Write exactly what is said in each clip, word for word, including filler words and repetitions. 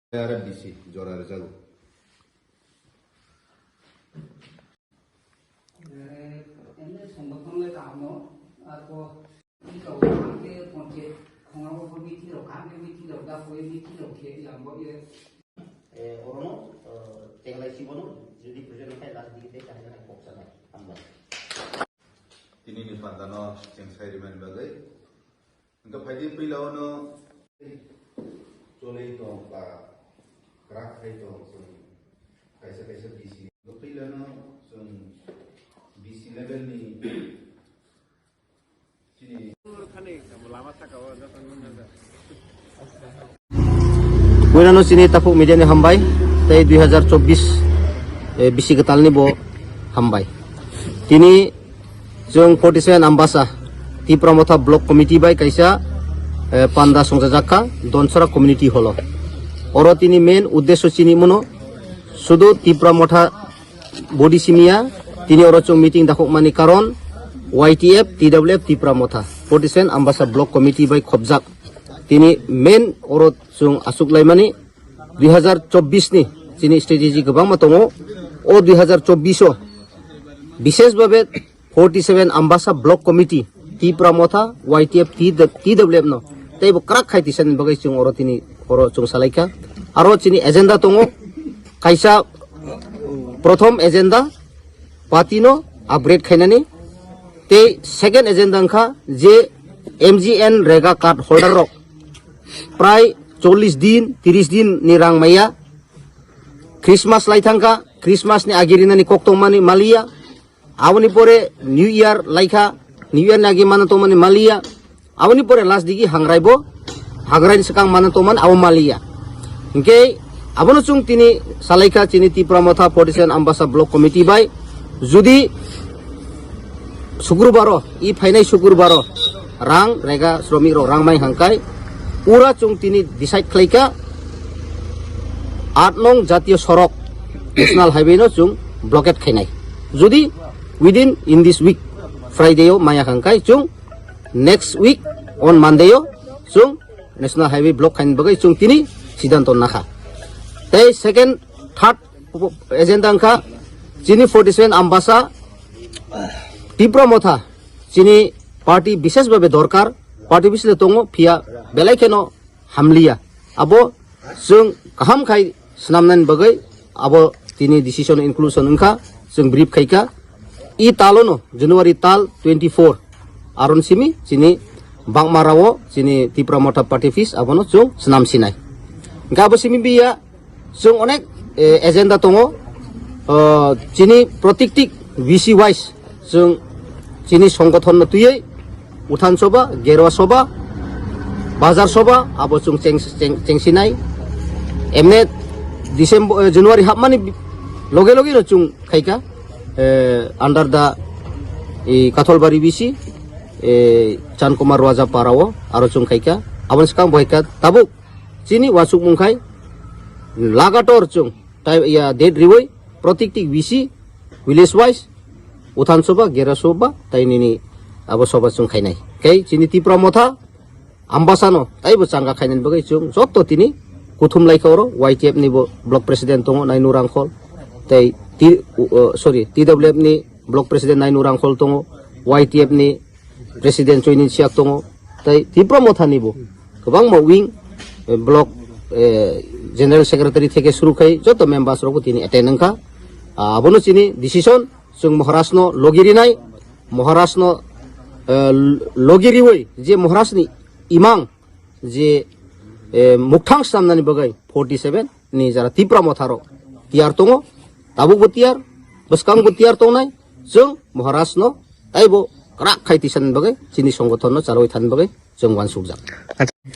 Aro bisi jora rwjago. Ene songothon le kaham no, arko meeting rok kaham khe ponche khongrok bo meeting rok kaham khe meeting rok da koi meeting rok khe yang bo ye. Eh, orono, eh, tenglai sibono, jodi present khai last digi tei kahina hai kok sana. Hambai. Tini ni panda no cheng sai rimani bagwi. Hingke phaidi puila ono cholwi tong ba kwrak khai tong chwng kaisa kaisa B C. Hingke puila no chwng B C level ni chini Puinano chini takhuk media ni hambai tei dui hazar chobbish, eh, bisi kwtal ni bo hambai. Tini chwng forty seven Ambasa Tipra Motha Block Committee bai kaisa, eh, panda songchajak kha Donsora Community Hall o. Oro tini main uddesho chini mono sudu Tipra Motha body simiya, tini oro chwng meeting dakhok mani karon Y T F, T W F, Tipra Motha, forty seven Ambasa Block Committee bai khopjak. Tini main oro chwng aswk laimani dui hazar chobbish ni chini strategy kwbangma tongo. O dui hazar chobbish o bishesh babe forty seven Ambasa Block Committee, Tipra Motha, Y T F, T W F no tei bo kwrak khai tisa ni bagwi chwng oro tini oro chwng salai kha. Aro chini agenda tongo, kaisa prothom agenda party no upgrade khainani, tei second agenda wngkha je M G N rega card holder rok prai chollish din, trish din ni rang maya, Christmas lai thangkha, Christmas ni agi rinani kok tongmani maliya, aboni pore New Year laikha, New Year ni agi mana tongmani maliya, aboni pore last digi hangrai bo, hangrai ni swkang mana tongmani abo maliya. Hinkhe abono chwng tini salaikha chini Tipra Motha forty seven Ambasa Block Committee bai, judi Sukrubaro, i phainai Sukrubaro rang rega sromik rok rang mai hangkai, pura chwng tini decide khlaikha, aat nong jatiyo sorok National Highway no chwng blockade khainai. Jodi within in this week, Friday o maya hangkai chwng next week on Monday o chwng National Highway block khaini bagwi chwng tini siddhanto nakha. Tei second, third agenda wngkha chini forty seven Ambasa Tipra Motha chini party bishesh babe dorkar, party bisle tongo phiya belai kheno hamliya. Abo chwng kaham khai swnamnani bagwi abo tini decision inclusion wngkha, chwng brief khaikha. I talono January tal twenty four aron simi chini Bagmarao chini Tipra Motha Party office abono chwng swnam sinai. Hingkhe abo simi biya chwng onek, eh, agenda tongo. Oh, chini protiktik V C wise chwng chini songgothon no twiwi Uthan Soba, Gerwa Soba, Bazar Soba, abo chwng cheng, cheng, chengsinai. Emne December, eh, January hapmani loge loge no chwng khaikha, eh, under the, eh, Katholbari V C, eh, Chan Kumar Raja Parao, aro chwng khaikha. Aboni swkang bo khaikha tabuk chini uansukmung khai lagator chwng tai ya date riwi protiktik V C village wise Uthan Soba, Gera Soba, tai nini abo soba chwng khainai. Khe chini Tipra Motha Ambasano taibo changa khainani bagwi chwng joto tini kuthum laikha oro Y T F ni bo block president tongo Nainu Rangkhol, tei T-, uh, sorry, T W F ni block president Nainu Rangkhol tongo, Y T F ni president Choinin Siak tongo, tei Tipra Motha ni bo kwbangma wing, eh, block, eh, general secretary theke suru khai joto members rok bo tini attend wngkha. Ah, abono chini decision, chwng Maharaj no logi rinai, Maharaj no, eh, logi riwi je Maharaj ni imang je, eh, mukthang swnamnani bagwi forty seven ni jara Tipra Motha rok tiyar tongo, tabuk bo tiyar, bwskang bo tiyar tongnai, chwng Maharaj no taibo kwrak khai tisanani bagwi chini songgothon no charwi thani bagwi chwng uansukjak.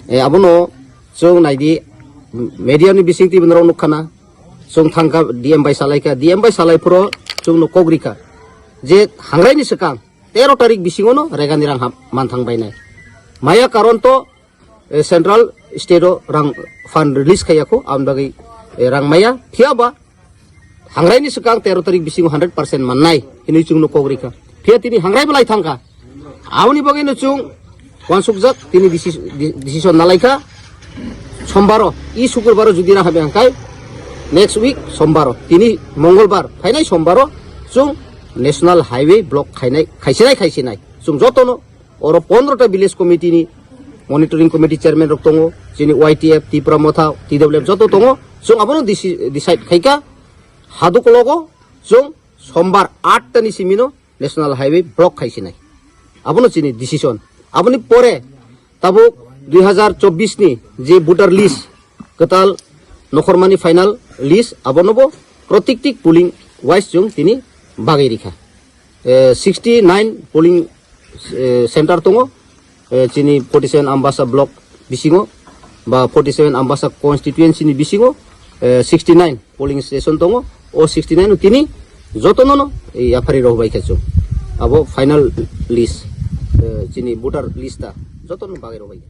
Eh, abono chwng naidi, media ni bisingtwi bo norok nukha na, chwng thangkha D M bai salaikha, D M bai salai phuru chwngno kok rikha je hangrai ni swkang tero tarik bisingo no rega ni rang hap manthang bainai. Maya karon to, eh, central state o rang fund release khaiya kho, aboni bagwi, eh, rang maya. Phiya ba hangrai ni swkang tero tarik bisingo hundred percent mannai hinwi chwngno kok rikha. Phiya tini hangrai bo lai thangkha. Aboni bagwino chwng uansukjak tini deci-, de-, decision nalaikha. Sombaro, i Sukurbaro judi na habe angkai, next week Sombaro, tini Mongolbar, phainai Sombaro, chwng National Highway block khainai, khaisinai, khaisinai. Chwng jotono, oro pondro ta village committee ni monitoring committee chairman rok tongo, chini Y T F, Tipra Motha, T W F joto tongo, chwng abono deci-, decide khaika, hadukulogo, chwng Sombar aat ta ni simino, National Highway block khaisinai. Abono chini decision. Aboni pore tabuk dui hazar chobbish ni je voter list, kwtal nokhormani final list, abonobo protikti polling wise chwng tini bagwi rikha. Eh, sixty nine polling, eh, center tongo, eh, chini forty seven Ambasa block bisingo, ba forty seven Ambasa constituency ni bisingo, eh, sixty nine polling station tongo. O sixty nine o tini jotono no, eh, yaphari rok bai khe chwng abo final list, eh, chini voter list ta jotono bagwi rok bai.